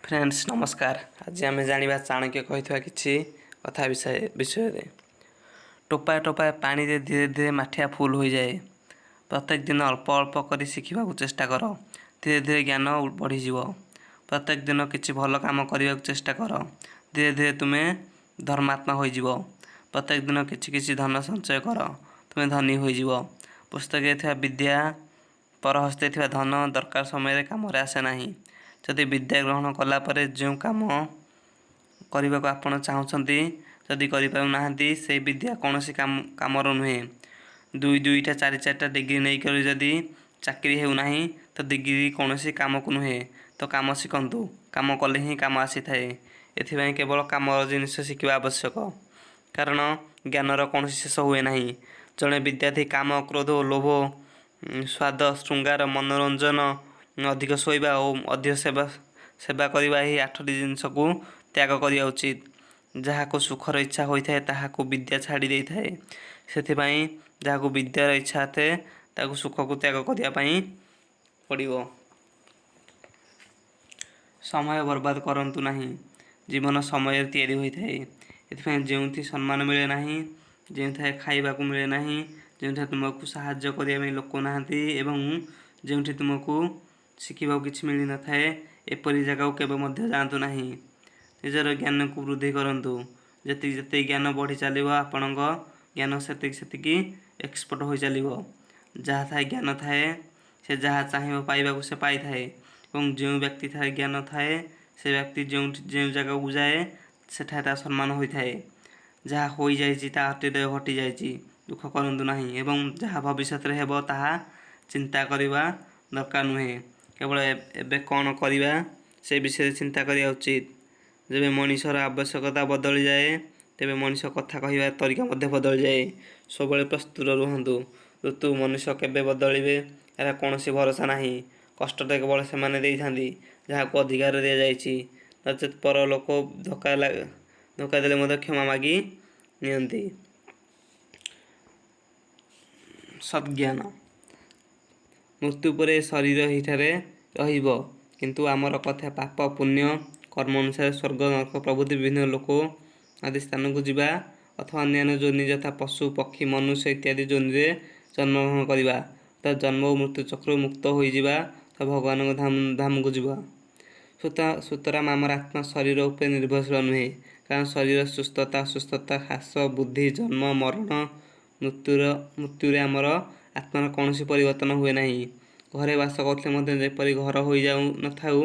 Friends, ନମସ୍କାର। ଆଜି ଆମେ ଜାଣିବା ଚାଣକ୍ୟ କହିଥିବା କିଛି କଥା ବିଷୟରେ। ଟୋପାଏ ଟୋପାଏ ପାଣିରେ ଧୀରେ ଧୀରେ ମାଠିଆ ଫୁଲ୍ ହୋଇଯାଏ। ପ୍ରତ୍ୟେକ ଦିନ ଅଳ୍ପ ଅଳ୍ପ କରି ଶିଖିବାକୁ ଚେଷ୍ଟା କର, ଧୀରେ ଧୀରେ ଜ୍ଞାନ ବଢ଼ିଯିବ। ପ୍ରତ୍ୟେକ ଦିନ କିଛି ଭଲ କାମ କରିବାକୁ ଚେଷ୍ଟା କର, ଧୀରେ ଧୀରେ ତୁମେ ଧର୍ମାତ୍ମା ହୋଇଯିବ। ପ୍ରତ୍ୟେକ ଦିନ କିଛି କିଛି ଧନ ସଞ୍ଚୟ କର, ତୁମେ ଧନୀ ହୋଇଯିବ। ପୁସ୍ତକରେ ଥିବା ବିଦ୍ୟା, ପରହସ୍ତେ ଥିବା ଧନ ଦରକାର ସମୟରେ କାମରେ ଆସେ ନାହିଁ। ଯଦି ବିଦ୍ୟା ଗ୍ରହଣ କଲା ପରେ ଯେଉଁ କାମ କରିବାକୁ ଆପଣ ଚାହୁଁଛନ୍ତି ଯଦି କରିପାରୁନାହାନ୍ତି, ସେଇ ବିଦ୍ୟା କୌଣସି କାମର ନୁହେଁ। ଦୁଇ ଦୁଇଟା ଚାରି ଚାରିଟା ଡିଗ୍ରୀ ନେଇକରି ଯଦି ଚାକିରି ହେଉନାହିଁ, ତ ଡିଗ୍ରୀ କୌଣସି କାମକୁ ନୁହେଁ। ତ କାମ ଶିଖନ୍ତୁ, କାମ କଲେ ହିଁ କାମ ଆସିଥାଏ। ଏଥିପାଇଁ କେବଳ କାମର ଜିନିଷ ଶିଖିବା ଆବଶ୍ୟକ, କାରଣ ଜ୍ଞାନର କୌଣସି ଶେଷ ହୁଏ ନାହିଁ। ଜଣେ ବିଦ୍ୟାର୍ଥୀ କାମ, କ୍ରୋଧ, ଲୋଭ, ସ୍ୱାଦ, ଶୃଙ୍ଗାର, ମନୋରଞ୍ଜନ, ଅଧିକ ଶୋଇବା ଓ ଅଧିକ ସେବା କରିବା, ଏହି 8ଟି ଜିନିଷକୁ ତ୍ୟାଗ କରିବା ଉଚିତ। ଯାହାକୁ ସୁଖର ଇଚ୍ଛା ହୋଇଥାଏ, ତାହାକୁ ବିଦ୍ୟା ଛାଡ଼ି ଦେଇଥାଏ। ସେଥିପାଇଁ ଯାହାକୁ ବିଦ୍ୟାର ଇଚ୍ଛା ଥାଏ, ତାକୁ ସୁଖକୁ ତ୍ୟାଗ କରିବା ପାଇଁ ପଡ଼ିବ। ସମୟ ବର୍ବାଦ କରନ୍ତୁ ନାହିଁ। ଜୀବନ ସମୟରେ ତିଆରି ହୋଇଥାଏ। ଏଥିପାଇଁ ଯେଉଁଠି ସମ୍ମାନ ମିଳେ ନାହିଁ, ଯେଉଁଠାରେ ଖାଇବାକୁ ମିଳେ ନାହିଁ, ଯେଉଁଠାରେ ତୁମକୁ ସାହାଯ୍ୟ କରିବା ପାଇଁ ଲୋକ ନାହାନ୍ତି ଏବଂ ଯେଉଁଠି ତୁମକୁ ଶିଖିବାକୁ କିଛି ମିଳିନଥାଏ, ଏପରି ଜାଗାକୁ କେବେ ମଧ୍ୟ ଯାଆନ୍ତୁ ନାହିଁ। ନିଜର ଜ୍ଞାନକୁ ବୃଦ୍ଧି କରନ୍ତୁ। ଯେତିକି ଯେତିକି ଜ୍ଞାନ ବଢ଼ି ଚାଲିବ, ଆପଣଙ୍କ ଜ୍ଞାନ ସେତିକି ସେତିକି ଏକ୍ସପର୍ଟ ହୋଇ ଚାଲିବ। ଯାହା ଥାଏ ଜ୍ଞାନ ଥାଏ, ସେ ଯାହା ଚାହିଁବ ପାଇବାକୁ ସେ ପାଇଥାଏ ଏବଂ ଯେଉଁ ବ୍ୟକ୍ତି ଥାଏ ଜ୍ଞାନ ଥାଏ, ସେ ବ୍ୟକ୍ତି ଯେଉଁଠି ଯେଉଁ ଜାଗାକୁ ଯାଏ, ସେଠାରେ ତା ସମ୍ମାନ ହୋଇଥାଏ। ଯାହା ହୋଇଯାଇଛି ତାହା ଅତୀତରେ ଘଟିଯାଇଛି, ଦୁଃଖ କରନ୍ତୁ ନାହିଁ ଏବଂ ଯାହା ଭବିଷ୍ୟତରେ ହେବ ତାହା ଚିନ୍ତା କରିବା ଦରକାର ନୁହେଁ। କେବଳ ଏବେ କ'ଣ କରିବା ସେ ବିଷୟରେ ଚିନ୍ତା କରିବା ଉଚିତ। ଯେବେ ମଣିଷର ଆବଶ୍ୟକତା ବଦଳିଯାଏ, ତେବେ ମଣିଷ କଥା କହିବା ତରିକା ମଧ୍ୟ ବଦଳିଯାଏ। ସବୁବେଳେ ପ୍ରସ୍ତୁତ ରୁହନ୍ତୁ। ଋତୁ, ମନୁଷ୍ୟ କେବେ ବଦଳିବେ, ଏହାର କୌଣସି ଭରସା ନାହିଁ। କଷ୍ଟ ତ କେବଳ ସେମାନେ ଦେଇଥାନ୍ତି ଯାହାକୁ ଅଧିକାର ଦିଆଯାଇଛି, ନଚେତ୍ ପର ଲୋକ ଧୋକା ଦେଲେ ମଧ୍ୟ କ୍ଷମା ମାଗି ନିଅନ୍ତି। ସଦ୍ଜ୍ଞାନ। ମୃତ୍ୟୁ ପରେ ଶରୀର ଏହିଠାରେ ରହିବ, କିନ୍ତୁ ଆମର କଥା ପାପ ପୁଣ୍ୟ କର୍ମ ଅନୁସାରେ ସ୍ୱର୍ଗ, ନରକ ପ୍ରଭୃତି ବିଭିନ୍ନ ଲୋକ ଆଦି ସ୍ଥାନକୁ ଯିବା ଅଥବା ଅନ୍ୟାନ୍ୟ ଯୋନି ଯଥା ପଶୁ, ପକ୍ଷୀ, ମନୁଷ୍ୟ ଇତ୍ୟାଦି ଯୋନିରେ ଜନ୍ମଗ୍ରହଣ କରିବା, ଅର୍ଥାତ୍ ଜନ୍ମ ଓ ମୃତ୍ୟୁ ଚକ୍ରରୁ ମୁକ୍ତ ହୋଇଯିବା ତଥା ଭଗବାନଙ୍କ ଧାମକୁ ଯିବା। ସୁତରାଂ ଆମର ଆତ୍ମା ଶରୀର ଉପରେ ନିର୍ଭରଶୀଳ ନୁହେଁ, କାରଣ ଶରୀର ସୁସ୍ଥତା, ଅସୁସ୍ଥତା, ହ୍ରାସ, ବୃଦ୍ଧି, ଜନ୍ମ, ମରଣ, ମୃତ୍ୟୁରେ ଆମର ଆତ୍ମାର କୌଣସି ପରିବର୍ତ୍ତନ ହୁଏ ନାହିଁ। ଘରେ ବାସ କରୁଥିଲେ ମଧ୍ୟ ଯେପରି ଘର ହୋଇଯାଉ ନଥାଉ,